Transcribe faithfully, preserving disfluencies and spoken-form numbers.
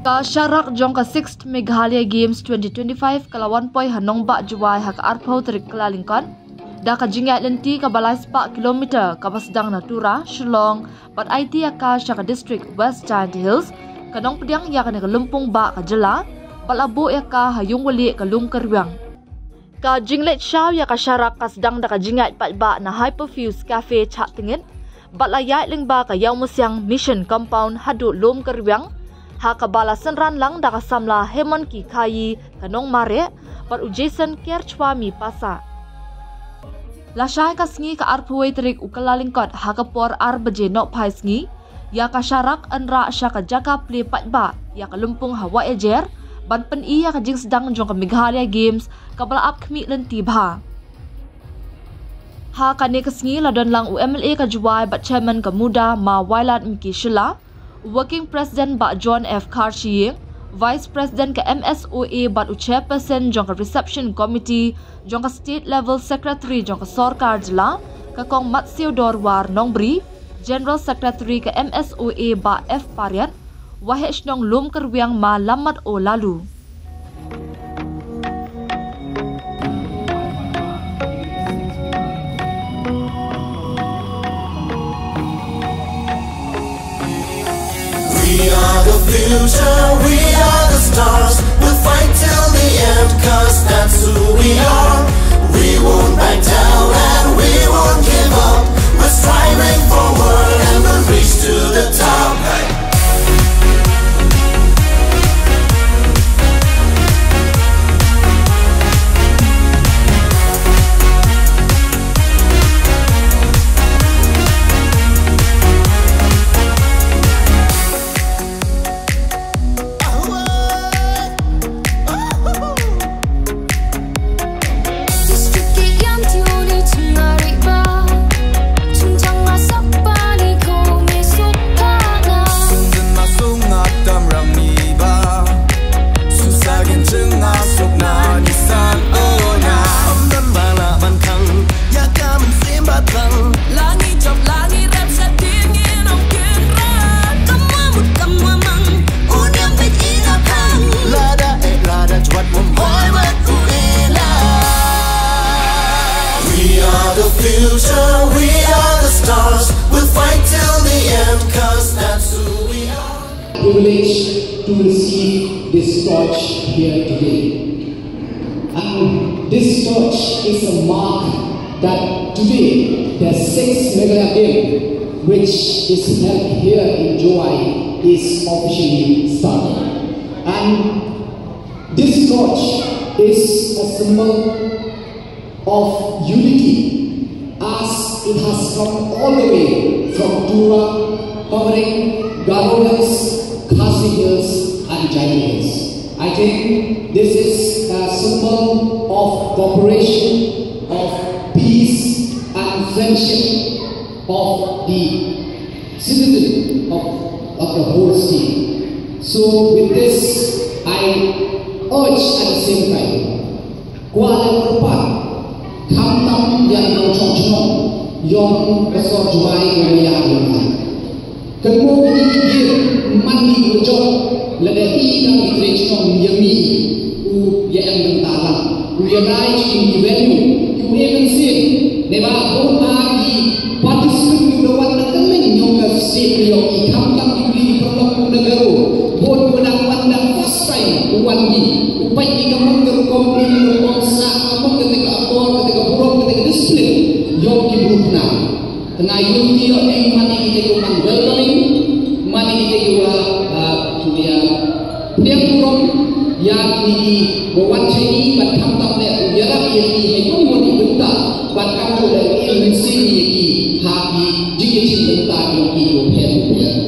Ka sharak jong ka sixth Meghalaya Games twenty twenty-five ka la wan poi ha Nongbah Jowai ha ka arphew tarik Kyllalyngkot da ka jingïaid lynti kaba lai spah kilometer kaba sdang na Tura, Shillong, bad aiti ïa ka sha ka district West Jaintia Hills, ka nongpdiang ïa kane ka lympung bah ka jylla, bad la buh ïa ka ha Ïungwalieh ka Lum Kyrwiang. Ka jingleit shaw ïa ka sharak ka sdang da ka jingïaid paidbah na Hyperfuse Cafe Chahtngit, bad la ïaid lyngba ka Ïawmusiang Mission Compound haduh Lum Kyrwiang, ha kaba la synran lang da ka samla Hemon Kikhayi ka Nongmareh, bad u Jason Kerchwami Pasa. Lashai ka sngi ka arphew wei tarik u Kyllalyngkot ha ka por ar baje nohphai sngi, ïa ka sharak yn rah sha ka jaka plie paidbah ïa ka lympung ha Wahiajer, ban pyni ïa ka jingsdang jong ka Meghalaya Games kaba la ap khmih lynti bha. Ha kane ka sngi la don lang u M L A ka Jowai bad Chairman ka MUDA, Ma Wailadmiki Shylla, u Working President Bah John F Kharshiing, Vice President ka M S O A bad u Chairperson jong ka Reception Committee jong ka State Level, Secretary jong ka Sorkar Jylla ka Kong Matsiewdor War Nongbri, General Secretary ka M S O A Bah F Pariat, Waheh Shnong Lum Kyrwiang Ma Lammat O Laloo. We are the future, we are the stars. We'll fight till the end, 'cause that's who we are. We won't back down and we won't give up. We're striving forward and we'll reach to the top. Hey! We are the future, we are the stars. We'll fight till the end, 'cause that's who we are. Privilege to receive this torch here today. And this torch is a mark that today the sixth Meghalaya Games, which is held here in Jowai, is officially started. And this torch is a symbol of unity, as it has come all the way from Tura, covering Garo Hills, Khasi Hills, and Jaintia Hills. I think this is a symbol of cooperation, of peace, and friendship of the citizen of, of the whole state. So with this, I urge at the same time, kwah leh kyrpad, khamtam ïa ki nongshong shnong, ïong ka sor Jowai, ïong ïa ka ïong ka. Kynmaw kine ki gate, man ki kyrjok, lada i dang i trei shnong ïa mi, u ïa em dang ta lang, u ïa rai sha ki venue, ki u em mynsiem, ne ba bun ba ki participant ki u da wan na kylleng ïong ka state ïong i, khamtam ki pli ki paralok u na Garo, bun u dang wan dang first time u wan ki, u peit ki ka mon ka rukom pli ka rukom sah, ka mon kata ka akor, kata ka burom, kata ka discipline, ïong ki bun na. Tang ïa u ti ïoh ne mane kita ïa u man welcoming, mane kita ïa u, ah, tu ïa pdiang burom ïa kine kiba wan sha ngi, bad khamtam leh u ïarap ïa ngi ha kum kine ki bynta, bad kam u leh ïa mynsiem ïa ki ha ki jingïachieve bynta ïa ki u pher u pher.